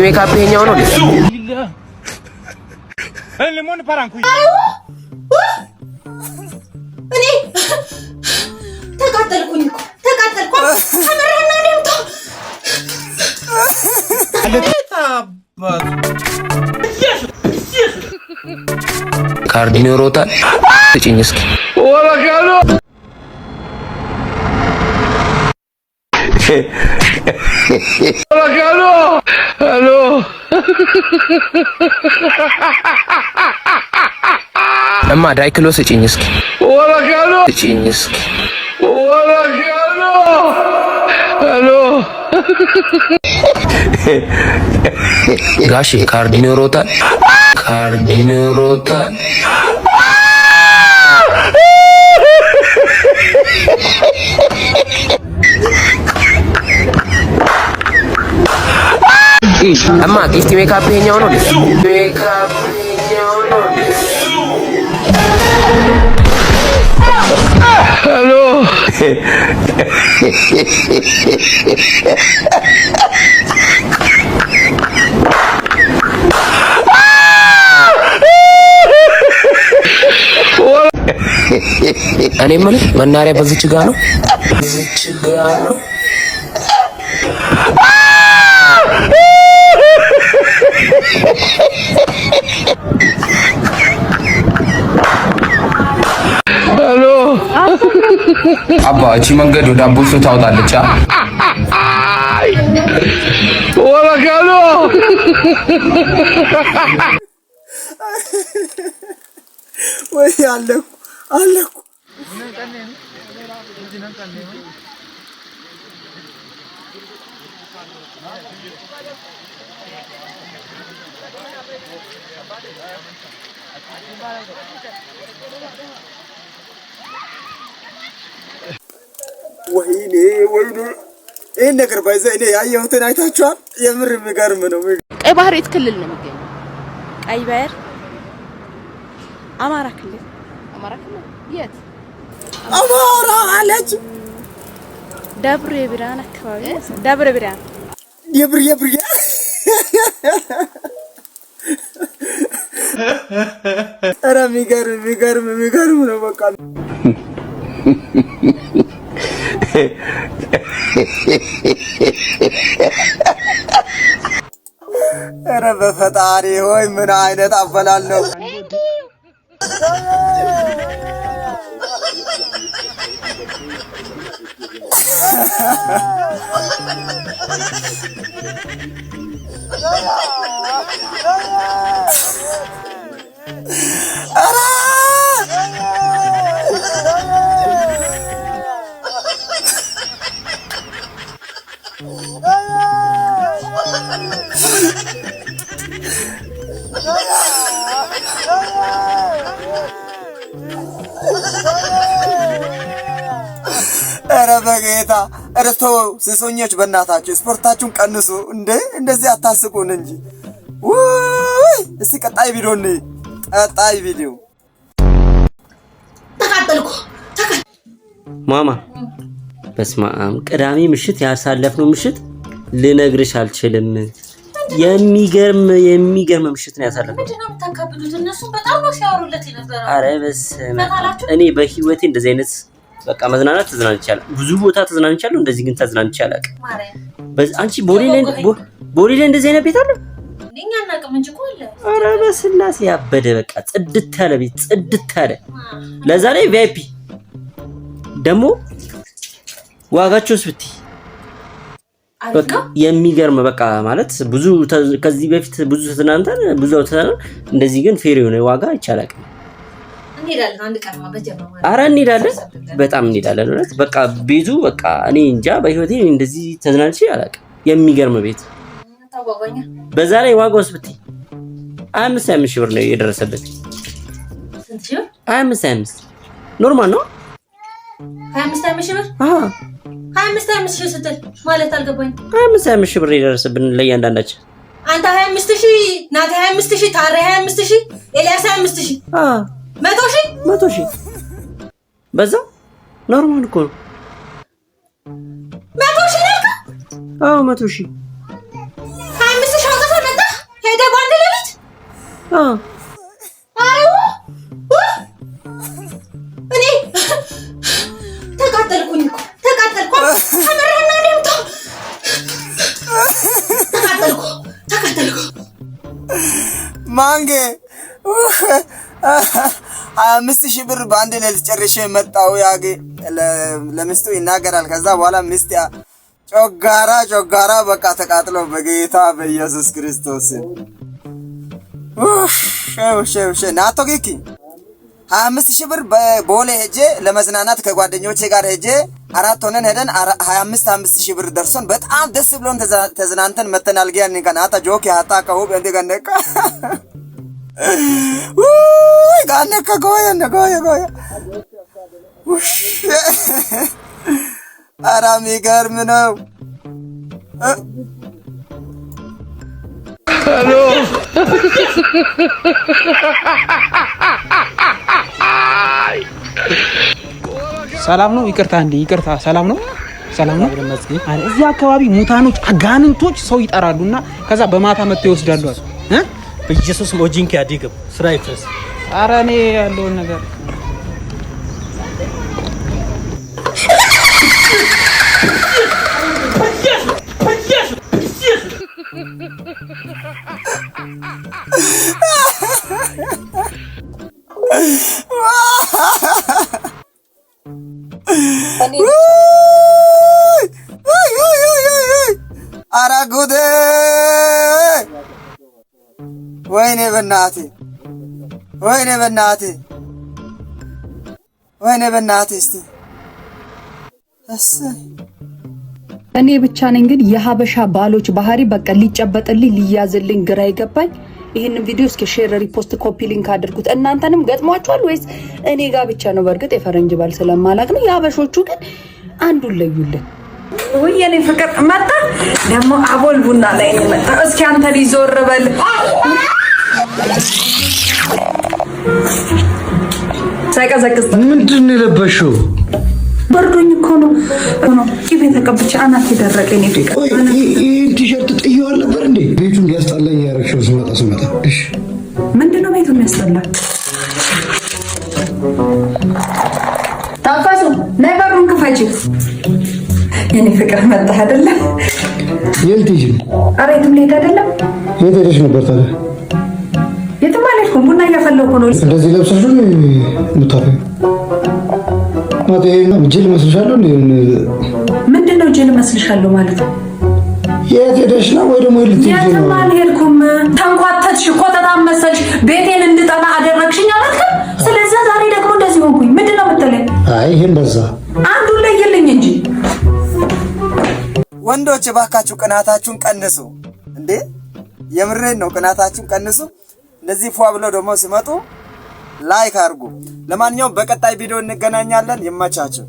ሜካፕ ይሄኛው ነው። እኔ ተቃጠልኩኝ እኮ ተቃጠልኩ። ተመራና ደምቶ ካርድ ይኖሮታል? ስጭኝ እስኪ። እማ ዳይክሎ ስጭኝ እስኪ። ስጭኝ እስኪ። ጋሼ ካርድ ይኖሮታል? ካርድ ይኖሮታል? እማ ጊፍት ሜካፕ ይሄኛው ነው። ሜካፕ ይሄኛው ነው። Hello። እኔ የምልህ መናሪያ በዚች ጋ ነው፣ በዚች ጋ ነው። አባ እቺ መንገድ ወደ አምቦሶ ታወጣለች። ወይ አለኩ አለኩ። ወይኔ ወይኔ! ይህን ነገር ባይዘ እኔ ያየሁትን አይታችኋል። የምር የሚገርም ነው። ቀይ ባህር የት ክልል ነው የሚገኘው? ቀይ ባህር አማራ ክልል። አማራ ክልል የት? አማራ አለች። ደብረ ብርሃን አካባቢ። ደብረ ብርሃን የብር የብር። ኧረ የሚገርም የሚገርም የሚገርም ነው። በቃ ኧረ በፈጣሪ ሆይ ምን አይነት አበላል ነው? ኧረ ኧረ በጌታ ኧረ ተው ስሶኞች፣ በእናታችሁ ስፖርታችሁን ቀንሱ። እንደ እንደዚህ አታስቁን እንጂ። ውይ እስቲ ቀጣይ ቪዲዮ እንይ። ቀጣይ ቪዲዮ። ተቃጠልኩ። ማማ በስመ አብ፣ ቅዳሜ ምሽት ያሳለፍነው ምሽት ልነግርሽ አልችልም። የሚገርም የሚገርም ምሽት ነው ያሳለፍነው። ምንድን ነው የምታካብዱት? እነሱም በጣም ነው ሲያወሩለት የነበረው። አረ በስመ አብ፣ እኔ በህይወቴ እንደዚህ አይነት በቃ መዝናናት ተዝናንቻለሁ። ብዙ ቦታ ተዝናንቻለሁ። እንደዚህ ግን ተዝናንቼ አላውቅም። አንቺ ቦሌ ላይ ቦሌ ላይ እንደዚህ አይነት ቤት አለ? እኛ አናውቅም እንጂ እኮ አለ። ኧረ በስላሴ ያበደ በቃ ጽድት ያለ ቤት ጽድት ያለ፣ ለዛ ላይ VIP ደግሞ ዋጋቸውስ ብትይ በቃ የሚገርም በቃ ማለት ብዙ ከዚህ በፊት ብዙ ተዝናንተን ብዙ ተዝናንተን፣ እንደዚህ ግን fair የሆነ ዋጋ አይቻልም። እንሄዳለን አንድ ቀን በጀማ ማለት። አረ እንሄዳለን፣ በጣም እንሄዳለን። እውነት በቃ ቤቱ በቃ እኔ እንጃ በህይወቴ እንደዚህ ተዝናንቼ አላውቅም። የሚገርም ቤት ታጓጓኛ። በዛ ላይ ዋጋውስ ብትይ 25 25 ሺህ ብር ነው የደረሰበት። ስንት ሺህ ብር? 25 25 normal ነው። 25 25 ሺህ ብር? አዎ። 25 25 ሺህ ስትል ማለት አልገባኝም። 25 25 ሺህ ብር የደረሰብን ለእያንዳንዳችን። አንተ 25 ሺህ፣ ናቲ 25 ሺህ፣ ታሬ 25 ሺህ፣ ኤልያስ 25 ሺህ፣ አዎ። 100 ሺህ። 100 ሺህ በዛ normal እኮ ነው። 100 ሺህ ነው ያልከው? አዎ፣ 100 ሺህ። 25 ሺህ አውጥተህ አዎ። አዎ፣ እኔ ተቃጠልኩኝ እኮ፣ ተቃጠልኩ። ከምርህን ነው? እንደምታ ተቃጠልኩ፣ ተቃጠልኩ። ማንጌ 25,000 ብር በአንድ ሌሊት ጨርሼ መጣሁ። ያጌ ለሚስቱ ይናገራል። ከዛ በኋላ ሚስት ጮጋራ ጮጋራ በቃ ተቃጥሎ፣ በጌታ በኢየሱስ ክርስቶስ። ናቶ ኪኪ 25,000 ብር በቦሌ ሄጄ ለመዝናናት ከጓደኞቼ ጋር ሄጄ አራት ሆነን ሄደን 25 5 ሺህ ብር ደርሶን በጣም ደስ ብሎን ተዝናንተን መተናል። ጊያን ከናታ ጆኪ ሀታ ከሁብ እንዲ ገነካ ውይ ጋነካ ጎየ ጎየ ጎየ። ኧረ የሚገርም ነው። ሰላም ነው። ይቅርታ እንዴ፣ ይቅርታ። ሰላም ነው። ሰላም ነው። እዚህ አካባቢ ሙታኖች፣ አጋንንቶች ሰው ይጠራሉና ከዛ በማታ መጥተው ይወስዳሉ አሉ እ በኢየሱስ ሞጂንክ ያዲግም ስራ ይፍረስ። ኧረ እኔ ያለውን ነገር ኧረ ጉዴ! ወይኔ በናቴ፣ ወይኔ በናቴ፣ ወይኔ በናቴ። እስቲ እሰይ። እኔ ብቻ ነኝ ግን የሀበሻ ባሎች ባህሪ በቃ ሊጨበጥልኝ ሊያዝልኝ ግራ ይገባኝ። ይህንን ቪዲዮ እስኪ share፣ repost፣ copy link አድርጉት። እናንተንም ገጥሟችኋል ወይስ እኔ ጋር ብቻ ነው? በእርግጥ የፈረንጅ ባል ስለማላቅ ነው። የሀበሾቹ ግን አንዱን ለዩልን። ውይ የኔ ፍቅር መጣ። ደግሞ አቦል ቡና ላይ ነው መጣ። እስኪ አንተ ልጅ ዞር በል። ሳይቀዘቅዝ ምንድን ነው የለበሽው? በርዶኝ እኮ ነው ነው ቂቤ ተቀብቼ አናት የደረቀ የኔ ፍቅር። ይህን ቲሸርት ጥዬው አልነበር እንዴ? ቤቱ እንዲያስጠላኝ ያደረግሽው ስመጣ ስመጣ። እሺ። ምንድን ነው ቤቱ የሚያስጠላ? ታፈሱ፣ ነይ በሩን ክፈቺ። የኔ ፍቅር መጣህ አይደለ? የት ልትሄጂ ነው? ኧረ የትም ልሄድ አይደለም። የት ሄደሽ ነበር ታዲያ? የትም አልሄድኩም። ቡና እያፈለኩ ነው። እንደዚህ ለብሰሽ ነው የምታፈይው? ማለት ይሄ ጅል እመስልሻለሁ እንዴ? ምንድን ነው ጅል እመስልሻለሁ ማለት ነው? የት ሄደሽ ነው ወይ ደግሞ የት ልትሄጂ ነው? የትም አልሄድኩም። ተንኳተትሽ፣ ኮተታም መሰልሽ፣ ቤቴን እንድጠላ አደረግሽኝ አላልክም? ስለዚህ ዛሬ ደግሞ እንደዚህ ሆንኩኝ። ምንድን ነው የምትለኝ? አይ ይሄን በዛ። አንዱን ለይልኝ እንጂ። ወንዶች እባካችሁ ቅናታችሁን ቀንሱ። እንዴ የምሬን ነው፣ ቅናታችሁን ቀንሱ። እንደዚህ ፏ ብለው ደግሞ ሲመጡ like አድርጉ። ለማንኛውም በቀጣይ ቪዲዮ እንገናኛለን። ይመቻችሁ።